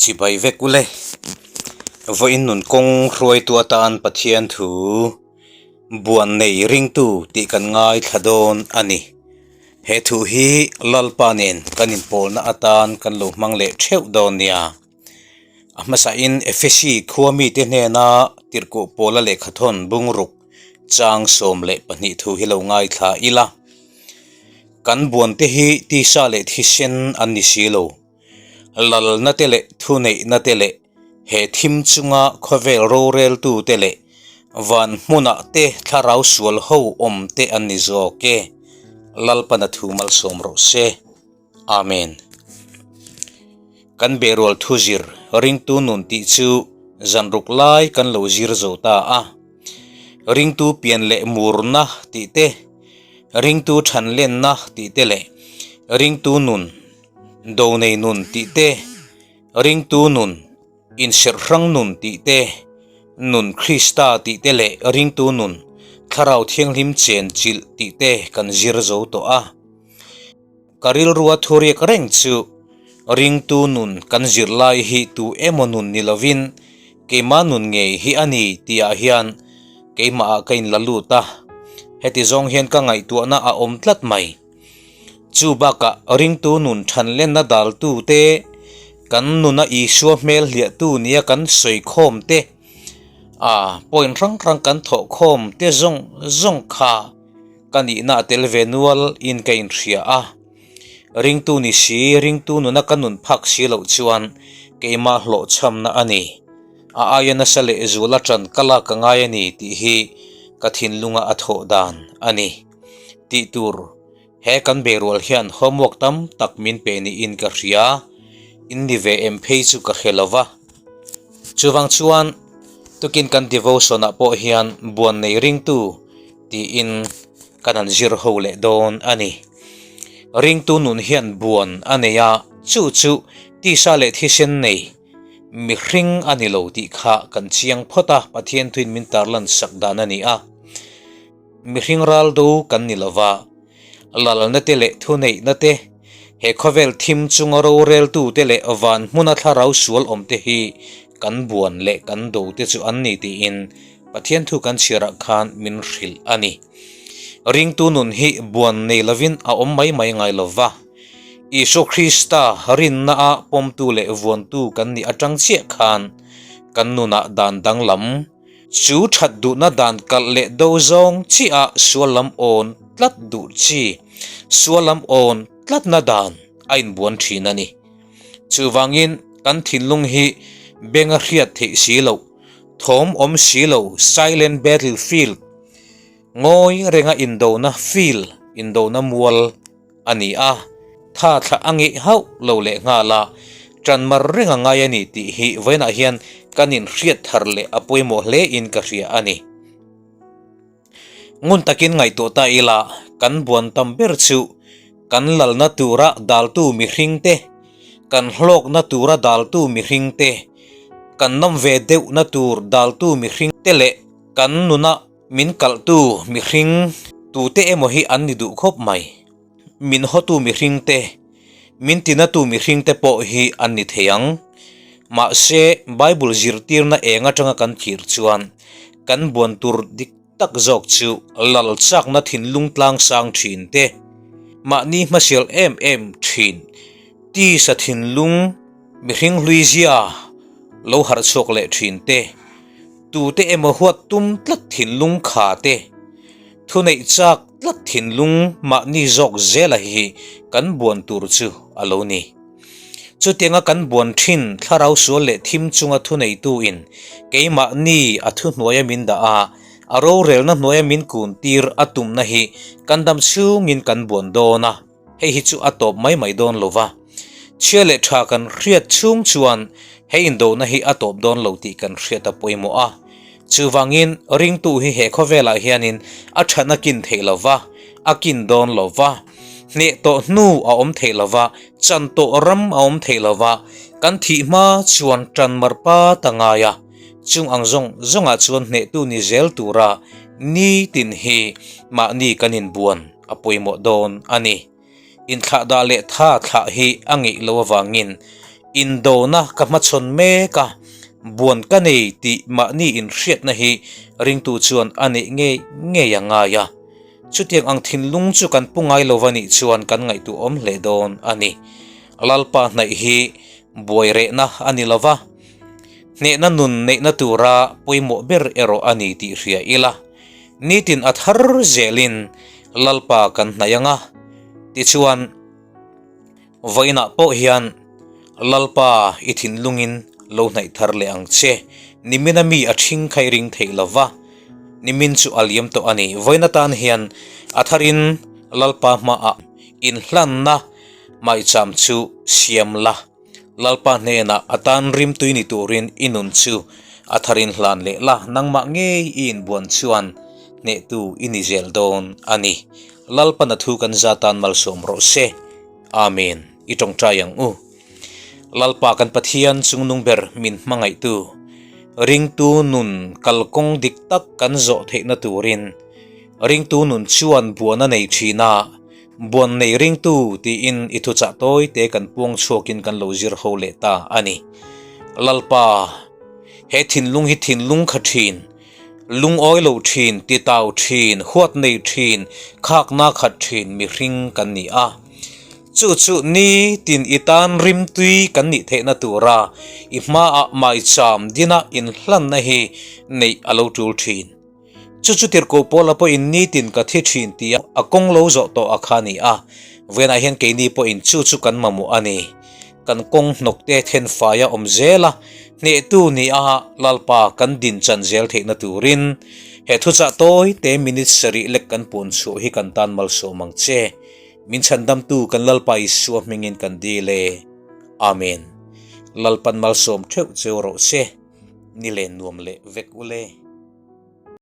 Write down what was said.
Chibai vek ule. Vawiin nun kawng hruaitu atan Pathian thu buan nei ringtu tih kan ngaithla dawn a ni. He thu hi Lalpa nen kan inpawlna atan kan lo hmang leh theuh dawn nia. A hmasain Efesi khua mite hnena tirhkoh pawla lehkhathawn bungruk chang 12 thu hi lo ngaithla ila. Kan buante hi tisa leh thisen an ni si lo. Lalna te leh thuneihna te leh he thim chunga khawvel roreltu te leh van hmunah te thlarau sual ho awm te an ni zawk e. Lalpana thu malsawm rawh se. Amen. Kan behrual thu zir ringtu nun tih chu zanruk lai kan lo zir zo ta a. Ringtu pian leh murna tih te, ringtu thanlenna tih te leh ringtu nun do nei nun tih te, ringtu nun, inserh hrang nun tih te, nun Krista tih te leh ringtu nun, Thlarau Thianghlim chen chilh tih te kan zir zo tawh a. Ka rilrua thuriak reng chu ringtu nun kan zir lai hi tu emaw nun ni lovin keimah nun ngei hi a ni tihah hian keimahah ka inla lut a, heti zawng hian ka ngaihtuahna a awm tlat mai. Chu bakah ringtu nun thanlenna daltu te, kan nuna Isua hmel hliahtu nia kan sawi khawm te, a point hrang hrang kan thawh khawm te zawng zawng kha ka nihna a tel ve nual in ka inhria a. Ringtu ni si, ringtu nuna ka nun phak si loh chuan keimah hlawhchhamna a ni. A aia nasa leh zuala ṭan ka lak a ngai a ni tih hi ka thinlunga a thawh dan a ni. Tih tur, He kan behrual hian homework tam tak min pe niin ka hria, in ni ve em phei chu ka hre lo va. Chuvang chuan tukin kan devotion ah pawh hian buan nei ringtu tiin kan han zir ho leh dawn a ni. Ringtu nun hian buan a nei a, chu chu tisa leh thisen nei mihring a ni lo tih kha kan chiang phawt a, Pathian thuin min tarlan sak dan a ni a. Mihring ral do kan ni lova, lalna te leh thuneihna te, he khawvel thim chunga roreltu te leh van hmuna thlarau sual awm te hi kan buan leh kan do te chu an ni tiin Pathian thu kan chhiarah khan min hrilh a ni. Ringtu nun hi buan nei lovin a awm mai mai ngai lova, Isua Krista rinna a pawmtu leh vuantu kan nih atang chiah khan kan nunah dan danglam, Chu that duhna dan kalh leh do zawng chiah sual lam awn tlat duh chi, sual lam awn tlatna dan a inbuan thin a ni. Chuvangin kan thinlung hi benga hriat theih si loh, thawm awm si lo silent battle field, ngawi renga indona field, indona mual, a ni a, tha thla a ngeih hauh lo leh nghal a, ṭan mar reng a ngai a ni tih hi vawiinah hian kan inhriat thar leh a pawimawh hle in ka hria a ni. Ngun takin ngaihtuah ta ila, kan buan tam ber chu kan lalna tura daltu mihring te, kan hlawkna tura daltu mihring te, kan nawm ve deuhna tur daltu mihring te leh kan nuna Min kalhtu mihring tute emaw hi an ni duh khawp mai. Min hawtu mihring te, min tinatu mihring te pawh hi an ni thei ang. Mahse, Bible zirtirna eng atanga kan thlir chuan kan buan tur dik tak zawk chu lal chakna thinlung tlang sang thin te, mahni hmasial em em thin, tisa thinlung mihring hlui zia lo harh chhuak leh thin te, Tute emaw huat tum tlat thinlung kha te, thuneih chak tlat thinlung mahni zawk zela hi kan buan tur chu a lo ni. Chutianga kan buan thin thlarau sual leh thim chunga thuneituin keimahni a thuhnuaia min dah a, a rorelna hnuaia min kun tir a tumna hi kan dam chhungin kan buan dawn a. Hei hi chu a tawp mai mai dawn lo va, chhia leh tha kan hriat chhung chuan he indona hi a tawp dawn lo tih kan hriat a pawimawh a. Chuvangin ringtu hi he khawvelah hianin a thatna kin theih lo va, a kin dawn lo va, hneh tawh hnu a awm theih lo va, chan tawh ram a awm theih lo va, kan thih hma chuan tan mar pat a ngai a, chung ang zawng zawngah chuan hnehtu ni zel tura nitin hi mahni kan inbuan. A pawimawh dawn a ni. Inthlahdah leh tha thlah hi a ngeih loh avangin Indona ka hmachhawn mek a, buan ka nei tih mahni inhriatna hi ringtu chuan a neih ngei ngei a ngai a. Chutiang ang thinlung chu kan pu ngai lo va nih chuan kan ngaihtuahawm hle dawn a ni. Lalpa hnaih hi buai rehna a ni lo va, hnehna nun neihna tura pawimawh ber erawh a ni tih hria ila, nitin a thar zelin Lalpa kan hnaih ang a, tichuan, Vawiinah pawh hian Lalpa i thinlungin lo hnaih thar leh ang che. Nimina mi a ṭhing kha i ring theih lo va, nimin chu a liam tawh a ni. Vawiin atan hian a tharin Lalpa hmaah inhlanna maicham chu siam la. Lalpa hnenah a tan rimtui ni turin i nun chu a tharin hlan leh la. Nangmah ngei i inbuan chuan hnehtu i ni zel dawn a ni. Lalpan a thu kan za tan malsawm rawh se. Amen. I tawngtai ang u. Lalpa kan Pathian chungnung ber min hmangaihtu, ringtu nun kalkawng dik tak kan zawh theihna turin, ringtu nun chuan buan a nei thin a, buan nei ringtu tiin i thuchah tawi te kan puang chhuakin kan lo zir ho leh ta a ni. Lalpa, he thinlung hi thinlung kha thin, Lungawi lo thin, titau thin, huat nei thin, khakna khat thin mihring kan ni a. Chu chu ni tin i tan rimtui kan nih theihna tura i hmaah maicham dina inhlanna hi neih a lo tul thin. Chu chu tirhkoh Paula pawhin ni tin ka thi thin tia a kawng lo zawh tawh a kha a ni a. Vawiinah hian keini pawhin chu chu kan mamawh a ni. Kan kawng hnawkte then faia awm zel a, hnehtu ni a Lalpa kan din chan zel theihna turin he thuchah tawi te minute sarih lek kan puan chhuah hi kan tan malsawm ang che. Min chhandamtu kan Lalpa Isua hmingin kan dil e. Amen. Lalpan malsawm theuh cheu rawh se. Ni len nuam leh vek ule.